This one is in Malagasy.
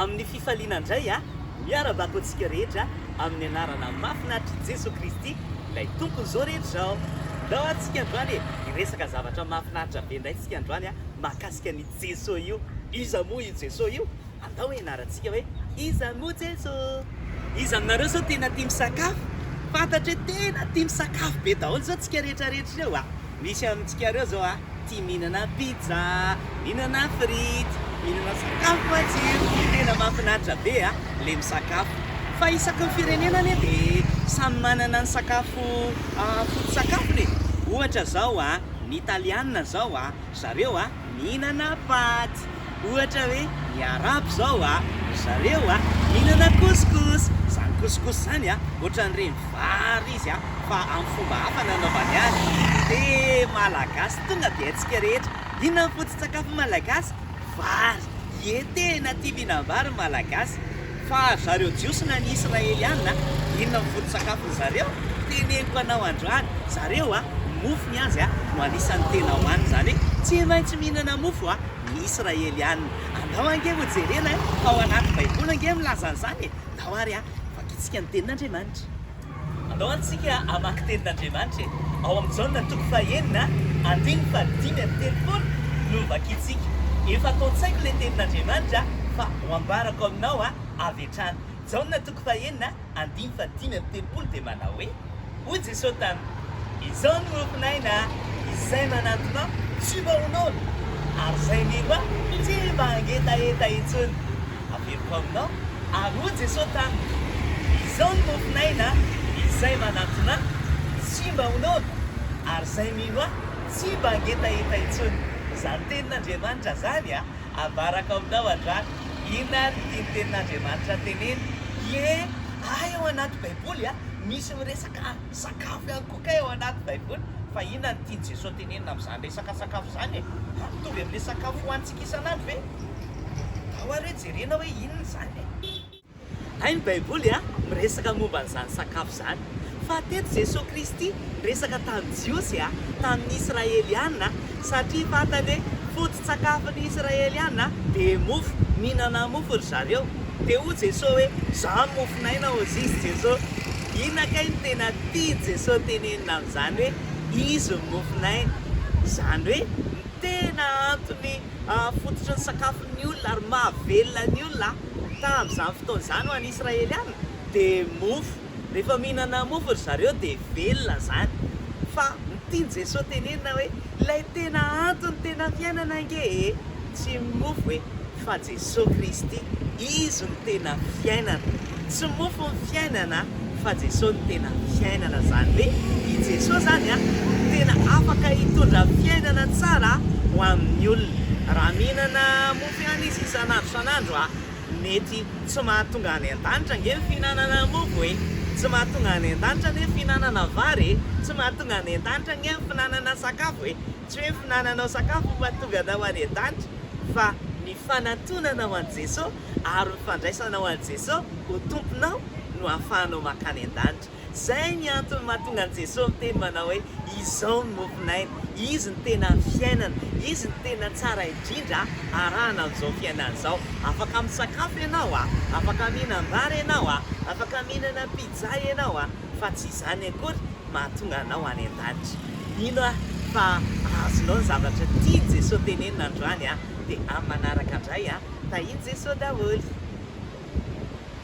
Amin'ny fifaliana indray a, miarabako antsika rehetra amin'ny anarana mahafinaritr'i Jesoa Kristy, ilay Tompon'izao rehetra izao. Ndao ary tsika androany e, hiresaka zavatra mahafinaritra be indray tsika androany a, mahakasika an'i Jesoa io. Iza moa io Jesoa io? Andao hianarantsika hoe iza moa Jesoa. Iza aminareo izao tena tia misakafo? Fantatro hoe tena tia misakafo be daholo izao tsika rehetra rehetra ireo a. Misy amintsika ireo izao a, tia mihinana pizza, mihinana frite, mihinana sakafo matsiro, tena mahafinaritra be a, le misakafo. Fa isaky ny firenena anie dia samy manana ny sakafo foto-tsakafony e. Ohatra izao a, ny italiana izao a, zareo a, mihinana paty. Ohatra hoe ny arabo izao a, ry zareo a, mihinana couscous. Izany couscous izany a, ohatran'ireny vary izy a, fa amin'ny fomba hafa nanaovany azy. Dia malagasy tonga dia haintsika rehetra. Inona ny foto-tsakafo malagasy? Vary. Ie, tena tia mihinam-bary ny malagasy. Fa ry zareo jiosy na ny israeliana, inona ny foto-tsakafon-dry zareo? Teneniko anao androany, zareo a, mofo ny azy a, no anisan'ny tena hohaniny, izany hoe tsy maintsy mihinana mofo a, ny israeliana. Andao ange ho jerena e, fa ao anaty baiboly ange milaza an'izany e, ndao ary a, vakintsika ny tenin'Andriamanitra. Andao ary tsika hamaky tenin'Andriamanitra e! Ao amin'ny Jaona toko fahenina, andininy faha-35 no vakintsika. Efa ato an-tsaiko ilay tenin'Andriamanitra fa ho ambarako aminao avy hatrany. Jaona toko fahenina, andininy faha-35 dia manao hoe, Hoy Jesoa taminy, Izao no mofon'aina, izay manantona Ahy tsy mba ho noana, ary izay mino Ahy tsy mba hangetaheta intsony. Averiko aminao, ary hoy Jesoa taminy, Izao no mofon'aina, izay manatona Ahy tsy mba ho noana, ary izay mino Ahy tsy mba hangetaheta intsony. Izany tenin'Andriamanitra izany a, ambarako aminao androany. Inona ary no tian'ny tenin'Andriamanitra tenenina? Ie, hay ao anaty Baiboly a, misy miresaka sakafo ihany koa kay ao anaty Baiboly. Fa inona no tian'i Jesoa tenenina amin'izany resaka sakafo izany e? Mitovy amin'ilay sakafo hohanintsika isan'andro ve? Ndao ary hoe jerena hoe inona izany e! Hay ny Baiboly a, miresaka momba an'izany sakafo izany. Fa teto Jesoa Kristy niresaka tamin'ny Jiosy a, tamin'ny Israeliana, satria fantany hoe foto-tsakafon'ny Israeliana dia mofo, mihinana mofo ry zareo. Dia hoy Jesoa hoe, Izaho no mofon'aina hozy izy Jesoa. Inona kay no tena tian'i Jesoa tenenina amin'izany hoe Izy no mofon'aina? Izany hoe ny tena antony fototry ny sakafon'ny olona ary mahavelona ny olona tamin'izany fotoana izany ho an'ny Israeliana dia mofo. Rehefa mihinana mofo ry zareo dia velona izany. Fa ny tian'i Jesoa tenenina hoe ilay tena antony tena fiainana ange e, tsy ny mofo e, fa Jesoa Kristy, Izy no tena fiainana. Tsy mofo ny fiainana fa Jesoa no tena fiainana zany hoe i Jesoa zany no tena afaka hitondra fiainana tsara ho amin'ny olona. Raha mihinana mofo ihany izy isan'andro isan'andro mety tsy mahatonga any an-danitra ange ny fihinanana mofo e! Tsy mahatonga any an-danitra anie ny fihinanana vary e! Tsy mahatonga any an-danitra ange ny fihinanana sakafo e! Tsy hoe ny fihinananao sakafo no mahatonga anao any an-danitra fa ny fanatonanao an'i Jesoa ary ny fandraisanao an'i Jeso ho Tomponao no ahafahanao mankany an-danitra. Izay ny antony mahatonga an'i Jeso miteny manao hoe, Izao no mofon'aina, Izy no tena fiainana, Izy no tena tsara indrindra arahana amin'izao fiainana izao. Afaka misakafo ianao, afaka mihinam-bary ianao, afaka mihinana pizza ianao, fa tsy izany akory mahatonga anao any an-danitra. Mino aho fa azonao ny zavatra tian'i Jeso tenenina androany, dia amin'ny manaraka indray. Tahin'i Jesoa daholo.